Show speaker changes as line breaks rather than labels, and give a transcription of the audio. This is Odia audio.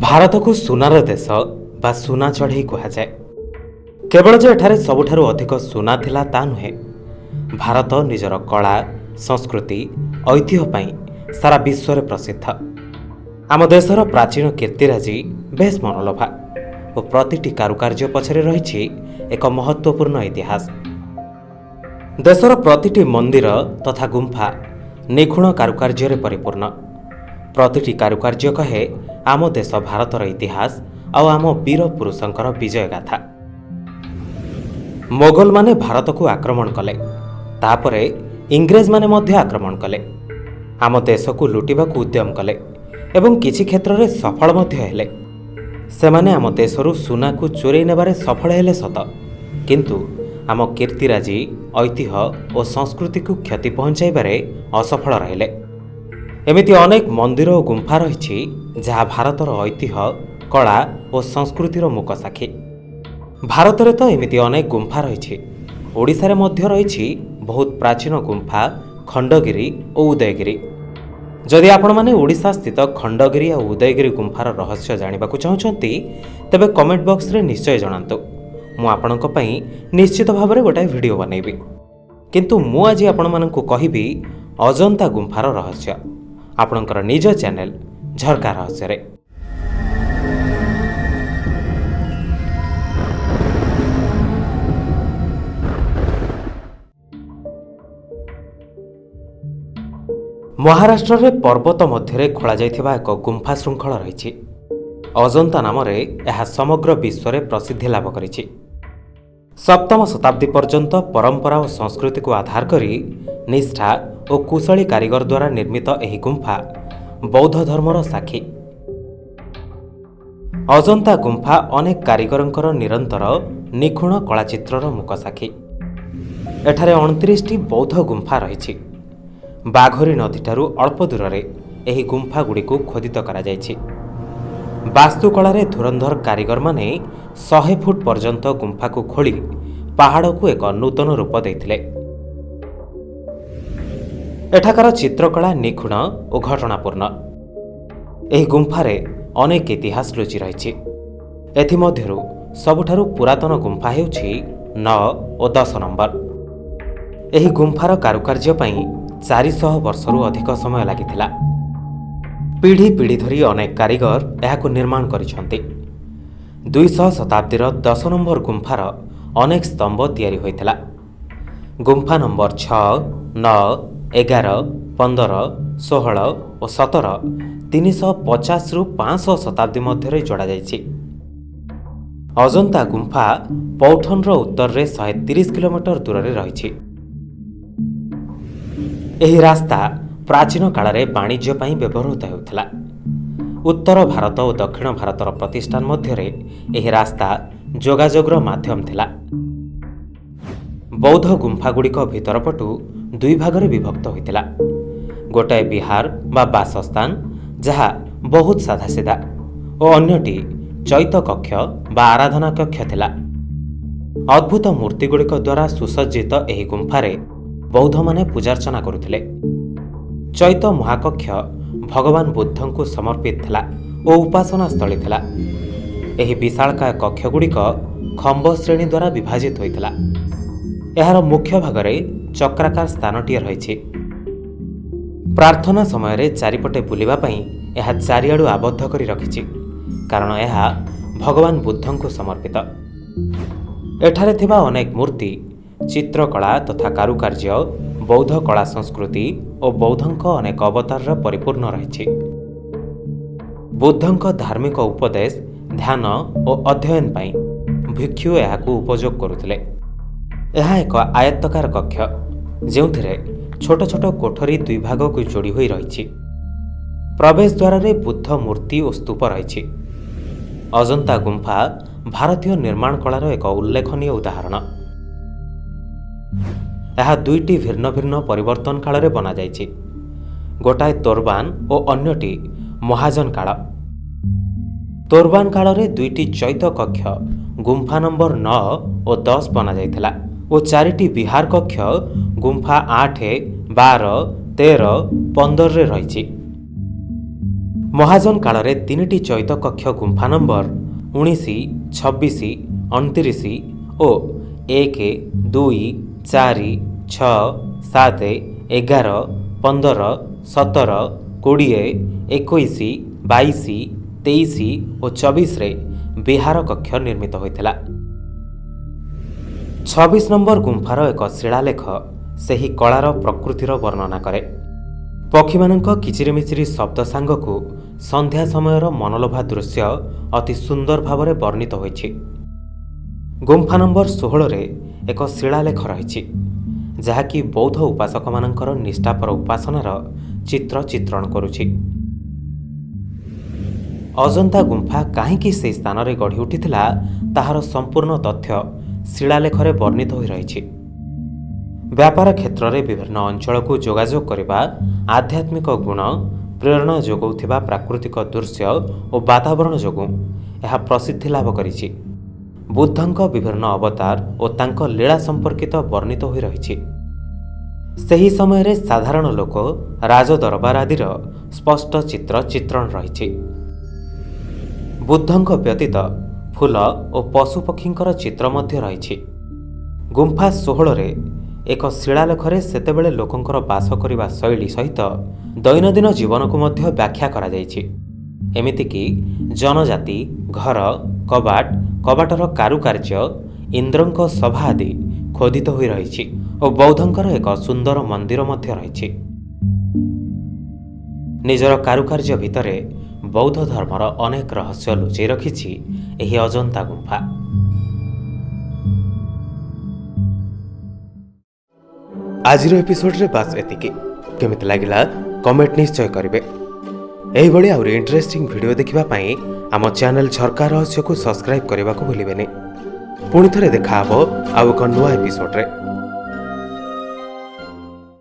ଭାରତକୁ ସୁନାର ଦେଶ ବା ସୁନା ଚଢ଼େଇ କୁହାଯାଏ। କେବଳ ଯେ ଏଠାରେ ସବୁଠାରୁ ଅଧିକ ସୁନା ଥିଲା ତା ନୁହେଁ, ଭାରତ ନିଜର କଳା, ସଂସ୍କୃତି, ଐତିହ୍ୟ ପାଇଁ ସାରା ବିଶ୍ୱରେ ପ୍ରସିଦ୍ଧ। ଆମ ଦେଶର ପ୍ରାଚୀନ କୀର୍ତ୍ତିରାଜି ବେଶ ମନୋଲୋଭା ଓ ପ୍ରତିଟି କାରୁକାର୍ଯ୍ୟ ପଛରେ ରହିଛି ଏକ ମହତ୍ତ୍ୱପୂର୍ଣ୍ଣ ଇତିହାସ। ଦେଶର ପ୍ରତିଟି ମନ୍ଦିର ତଥା ଗୁମ୍ଫା ନିଖୁଣ କାରୁକାର୍ଯ୍ୟରେ ପରିପୂର୍ଣ୍ଣ। ପ୍ରତିଟି କାରୁକାର୍ଯ୍ୟ କହେ ଆମ ଦେଶ ଭାରତର ଇତିହାସ ଆଉ ଆମ ବୀର ପୁରୁଷଙ୍କର ବିଜୟ ଗାଥା। ମୋଗଲମାନେ ଭାରତକୁ ଆକ୍ରମଣ କଲେ, ତାପରେ ଇଂରେଜମାନେ ମଧ୍ୟ ଆକ୍ରମଣ କଲେ, ଆମ ଦେଶକୁ ଲୁଟିବାକୁ ଉଦ୍ୟମ କଲେ ଏବଂ କିଛି କ୍ଷେତ୍ରରେ ସଫଳ ମଧ୍ୟ ହେଲେ। ସେମାନେ ଆମ ଦେଶରୁ ସୁନାକୁ ଚୋରେଇ ନେବାରେ ସଫଳ ହେଲେ ସତ, କିନ୍ତୁ ଆମ କୀର୍ତ୍ତିରାଜି, ଐତିହ୍ୟ ଓ ସଂସ୍କୃତିକୁ କ୍ଷତି ପହଞ୍ଚାଇବାରେ ଅସଫଳ ରହିଲେ। ଏମିତି ଅନେକ ମନ୍ଦିର ଓ ଗୁମ୍ଫା ରହିଛି ଯାହା ଭାରତର ଐତିହ୍ୟ, କଳା ଓ ସଂସ୍କୃତିର ମୂକସାକ୍ଷୀ। ଭାରତରେ ତ ଏମିତି ଅନେକ ଗୁମ୍ଫା ରହିଛି। ଓଡ଼ିଶାରେ ମଧ୍ୟ ରହିଛି ବହୁତ ପ୍ରାଚୀନ ଗୁମ୍ଫା ଖଣ୍ଡଗିରି ଓ ଉଦୟଗିରି। ଯଦି ଆପଣମାନେ ଓଡ଼ିଶା ସ୍ଥିତ ଖଣ୍ଡଗିରି ଆଉ ଉଦୟଗିରି ଗୁମ୍ଫାର ରହସ୍ୟ ଜାଣିବାକୁ ଚାହୁଁଛନ୍ତି, ତେବେ କମେଣ୍ଟ ବକ୍ସରେ ନିଶ୍ଚୟ ଜଣାନ୍ତୁ। ମୁଁ ଆପଣଙ୍କ ପାଇଁ ନିଶ୍ଚିତ ଭାବରେ ଗୋଟାଏ ଭିଡ଼ିଓ ବନେଇବି। କିନ୍ତୁ ମୁଁ ଆଜି ଆପଣମାନଙ୍କୁ କହିବି ଅଜନ୍ତା ଗୁମ୍ଫାର ରହସ୍ୟ, ଆପଣଙ୍କର ନିଜ ଚ୍ୟାନେଲ ଝରକା ରହସ୍ୟରେ। ମହାରାଷ୍ଟ୍ରରେ ପର୍ବତ ମଧ୍ୟରେ ଖୋଳାଯାଇଥିବା ଏକ ଗୁମ୍ଫା ଶୃଙ୍ଖଳ ରହିଛି। ଅଜନ୍ତା ନାମରେ ଏହା ସମଗ୍ର ବିଶ୍ୱରେ ପ୍ରସିଦ୍ଧି ଲାଭ କରିଛି। ସପ୍ତମ ଶତାବ୍ଦୀ ପର୍ଯ୍ୟନ୍ତ ପରମ୍ପରା ଓ ସଂସ୍କୃତିକୁ ଆଧାର କରି ନିଷ୍ଠା ଓ କୁଶଳୀ କାରିଗର ଦ୍ୱାରା ନିର୍ମିତ ଏହି ଗୁମ୍ଫା ବୌଦ୍ଧ ଧର୍ମର ସାକ୍ଷୀ। ଅଜନ୍ତା ଗୁମ୍ଫା ଅନେକ କାରିଗରଙ୍କର ନିରନ୍ତର ନିଖୁଣ କଳାଚିତ୍ରର ମୂକସାକ୍ଷୀ। ଏଠାରେ 29ଟି ବୌଦ୍ଧ ଗୁମ୍ଫା ରହିଛି। ବାଘରୀ ନଦୀଠାରୁ ଅଳ୍ପ ଦୂରରେ ଏହି ଗୁମ୍ଫାଗୁଡ଼ିକୁ ଖୋଦିତ କରାଯାଇଛି। ବାସ୍ତୁକଳାରେ ଧୁରନ୍ଧର କାରିଗରମାନେ 100 ଫୁଟ ପର୍ଯ୍ୟନ୍ତ ଗୁମ୍ଫାକୁ ଖୋଳି ପାହାଡ଼କୁ ଏକ ନୂତନ ରୂପ ଦେଇଥିଲେ। ଏଠାକାର ଚିତ୍ରକଳା ନିଖୁଣ ଓ ଘଟଣାପୂର୍ଣ୍ଣ। ଏହି ଗୁମ୍ଫାରେ ଅନେକ ଇତିହାସ ଲୁଚି ରହିଛି। ଏଥିମଧ୍ୟରୁ ସବୁଠାରୁ ପୁରାତନ ଗୁମ୍ଫା ହେଉଛି 9 ଓ 10 ନମ୍ବର। ଏହି ଗୁମ୍ଫାର କାରୁକାର୍ଯ୍ୟ ପାଇଁ 400 ବର୍ଷରୁ ଅଧିକ ସମୟ ଲାଗିଥିଲା। ପିଢ଼ି ପିଢ଼ି ଧରି ଅନେକ କାରିଗର ଏହାକୁ ନିର୍ମାଣ କରିଛନ୍ତି। 200 ଶତାବ୍ଦୀର 10 ନମ୍ବର ଗୁମ୍ଫାର ଅନେକ ସ୍ତମ୍ଭ ତିଆରି ହୋଇଥିଲା। ଗୁମ୍ଫା ନମ୍ବର 6, 9, 11, 15, 16 ଓ 17 350ରୁ 500 ଶତାବ୍ଦୀ ମଧ୍ୟରେ ଯୋଡ଼ାଯାଇଛି। ଅଜନ୍ତା ଗୁମ୍ଫା ପୌଠନର ଉତ୍ତରରେ 130 କିଲୋମିଟର ଦୂରରେ ରହିଛି। ଏହି ରାସ୍ତା ପ୍ରାଚୀନ କାଳରେ ବାଣିଜ୍ୟ ପାଇଁ ବ୍ୟବହୃତ ହେଉଥିଲା। ଉତ୍ତର ଭାରତ ଓ ଦକ୍ଷିଣ ଭାରତର ପ୍ରତିଷ୍ଠାନ ମଧ୍ୟରେ ଏହି ରାସ୍ତା ଯୋଗାଯୋଗର ମାଧ୍ୟମ ଥିଲା। ବୌଦ୍ଧ ଗୁମ୍ଫାଗୁଡ଼ିକ ଭିତରପଟୁ ଦୁଇ ଭାଗରେ ବିଭକ୍ତ ହୋଇଥିଲା। ଗୋଟାଏ ବିହାର ବା ବାସସ୍ଥାନ, ଯାହା ବହୁତ ସାଧାସିଧା, ଓ ଅନ୍ୟଟି ଚୈତ୍ୟ କକ୍ଷ ବା ଆରାଧନା କକ୍ଷ ଥିଲା। ଅଦ୍ଭୁତ ମୂର୍ତ୍ତିଗୁଡ଼ିକ ଦ୍ୱାରା ସୁସଜ୍ଜିତ ଏହି ଗୁମ୍ଫାରେ ବୌଦ୍ଧମାନେ ପୂଜାର୍ଚ୍ଚନା କରୁଥିଲେ। ଚୈତ୍ୟ ମହାକକ୍ଷ ଭଗବାନ ବୁଦ୍ଧଙ୍କୁ ସମର୍ପିତ ଥିଲା ଓ ଉପାସନା ସ୍ଥଳୀ ଥିଲା। ଏହି ବିଶାଳକାୟ କକ୍ଷଗୁଡ଼ିକ ଖମ୍ବ ଶ୍ରେଣୀ ଦ୍ୱାରା ବିଭାଜିତ ହୋଇଥିଲା। ଏହାର ମୁଖ୍ୟ ଭାଗରେ ଚକ୍ରାକାର ସ୍ଥାନଟିଏ ରହିଛି। ପ୍ରାର୍ଥନା ସମୟରେ ଚାରିପଟେ ବୁଲିବା ପାଇଁ ଏହା ଚାରିଆଡ଼ୁ ଆବଦ୍ଧ କରି ରଖିଛି, କାରଣ ଏହା ଭଗବାନ ବୁଦ୍ଧଙ୍କୁ ସମର୍ପିତ। ଏଠାରେ ଥିବା ଅନେକ ମୂର୍ତ୍ତି, ଚିତ୍ରକଳା ତଥା କାରୁକାର୍ଯ୍ୟ ବୌଦ୍ଧ କଳା ସଂସ୍କୃତି ଓ ବୌଦ୍ଧଙ୍କ ଅନେକ ଅବତାରର ପରିପୂର୍ଣ୍ଣ ରହିଛି। ବୁଦ୍ଧଙ୍କ ଧାର୍ମିକ ଉପଦେଶ, ଧ୍ୟାନ ଓ ଅଧ୍ୟୟନ ପାଇଁ ଭିକ୍ଷୁ ଏହାକୁ ଉପଯୋଗ କରୁଥିଲେ। ଏହା ଏକ ଆୟତ୍ତକାର କକ୍ଷ, ଯେଉଁଥିରେ ଛୋଟ ଛୋଟ କୋଠରୀ ଦୁଇ ଭାଗକୁ ଯୋଡ଼ି ହୋଇ ରହିଛି। ପ୍ରବେଶ ଦ୍ୱାରରେ ବୁଦ୍ଧ ମୂର୍ତ୍ତି ଓ ସ୍ତୂପ ରହିଛି। ଅଜନ୍ତା ଗୁମ୍ଫା ଭାରତୀୟ ନିର୍ମାଣ କଳାର ଏକ ଉଲ୍ଲେଖନୀୟ ଉଦାହରଣ। ଏହା ଦୁଇଟି ଭିନ୍ନ ଭିନ୍ନ ପରିବର୍ତ୍ତନ କାଳରେ ବନାଯାଇଛି। ଗୋଟାଏ ତୋରବାନ ଓ ଅନ୍ୟଟି ମହାଜନ କାଳ। ତୋରବାନ କାଳରେ ଦୁଇଟି ଚୈତ୍ୟ କକ୍ଷ ଗୁମ୍ଫା ନମ୍ବର 9 ଓ 10 ବନାଯାଇଥିଲା ଓ ଚାରିଟି ବିହାର କକ୍ଷ ଗୁମ୍ଫା 8, 12, 13, 15ରେ ରହିଛି। ମହାଜନ କାଳରେ 3ଟି ଚୈତ୍ୟ କକ୍ଷ ଗୁମ୍ଫା ନମ୍ବର 19, 26, 29 ଓ 1, 2, 4, 6, 7, 11, 15, 17, 20, 21, 22, 23 ଓ 24ରେ ବିହାର କକ୍ଷ ନିର୍ମିତ ହୋଇଥିଲା। 26 ନମ୍ବର ଗୁମ୍ଫାର ଏକ ଶିଳାଲେଖ ସେହି କଳାର ପ୍ରକୃତିର ବର୍ଣ୍ଣନା କରେ। ପକ୍ଷୀମାନଙ୍କ କିଚିରିମିଚିରି ଶବ୍ଦ ସାଙ୍ଗକୁ ସନ୍ଧ୍ୟା ସମୟର ମନଲୋଭା ଦୃଶ୍ୟ ଅତି ସୁନ୍ଦର ଭାବରେ ବର୍ଣ୍ଣିତ ହୋଇଛି। ଗୁମ୍ଫା ନମ୍ବର 16ରେ ଏକ ଶିଳାଲେଖ ରହିଛି, ଯାହାକି ବୌଦ୍ଧ ଉପାସକମାନଙ୍କର ନିଷ୍ଠାପର ଉପାସନାର ଚିତ୍ର ଚିତ୍ରଣ କରୁଛି। ଅଜନ୍ତା ଗୁମ୍ଫା କାହିଁକି ସେହି ସ୍ଥାନରେ ଗଢ଼ି ଉଠିଥିଲା, ତାହାର ସମ୍ପୂର୍ଣ୍ଣ ତଥ୍ୟ ଶିଳାଲେଖରେ ବର୍ଣ୍ଣିତ ହୋଇ ରହିଛି। ବ୍ୟାପାର କ୍ଷେତ୍ରରେ ବିଭିନ୍ନ ଅଞ୍ଚଳକୁ ଯୋଗାଯୋଗ କରିବା, ଆଧ୍ୟାତ୍ମିକ ଗୁଣ, ପ୍ରେରଣା ଯୋଗାଉଥିବା ପ୍ରାକୃତିକ ଦୃଶ୍ୟ ଓ ବାତାବରଣ ଯୋଗୁଁ ଏହା ପ୍ରସିଦ୍ଧି ଲାଭ କରିଛି। ବୁଦ୍ଧଙ୍କ ବିଭିନ୍ନ ଅବତାର ଓ ତାଙ୍କ ଲୀଳା ସମ୍ପର୍କିତ ବର୍ଣ୍ଣିତ ହୋଇ ରହିଛି। ସେହି ସମୟରେ ସାଧାରଣ ଲୋକ, ରାଜଦରବାର ଆଦିର ସ୍ପଷ୍ଟ ଚିତ୍ର ଚିତ୍ରଣ ରହିଛି। ବୁଦ୍ଧଙ୍କ ବ୍ୟତୀତ ଫୁଲ ଓ ପଶୁପକ୍ଷୀଙ୍କର ଚିତ୍ର ମଧ୍ୟ ରହିଛି। ଗୁମ୍ଫା 16ରେ ଏକ ଶିଳାଲେଖରେ ସେତେବେଳେ ଲୋକଙ୍କର ବାସ କରିବା ଶୈଳୀ ସହିତ ଦୈନନ୍ଦିନ ଜୀବନକୁ ମଧ୍ୟ ବ୍ୟାଖ୍ୟା କରାଯାଇଛି। ଏମିତିକି ଜନଜାତି, ଘର, କବାଟ, କବାଟର କାରୁକାର୍ଯ୍ୟ, ଇନ୍ଦ୍ରଙ୍କ ସଭା ଆଦି ଖୋଦିତ ହୋଇ ରହିଛି ଓ ବୌଦ୍ଧଙ୍କର ଏକ ସୁନ୍ଦର ମନ୍ଦିର ମଧ୍ୟ ରହିଛି। ନିଜର କାରୁକାର୍ଯ୍ୟ ଭିତରେ ବୌଦ୍ଧ ଧର୍ମର ଅନେକ ରହସ୍ୟ ଲୁଚେଇ ରଖିଛି ଏହି ଅଜନ୍ତା ଗୁମ୍ଫା। ଆଜିର ଏପିସୋଡରେ ବାସ୍ ଏତିକି। କେମିତି ଲାଗିଲା କମେଣ୍ଟ ନିଶ୍ଚୟ କରିବେ। ଏହିଭଳି ଆହୁରି ଇଣ୍ଟରେଷ୍ଟିଂ ଭିଡ଼ିଓ ଦେଖିବା ପାଇଁ ଆମ ଚ୍ୟାନେଲ ଝରକା ରହସ୍ୟକୁ ସବସ୍କ୍ରାଇବ୍ କରିବାକୁ ଭୁଲିବେନି। ପୁଣି ଥରେ ଦେଖାହେବ ଆଉ ଏକ ନୂଆ ଏପିସୋଡରେ।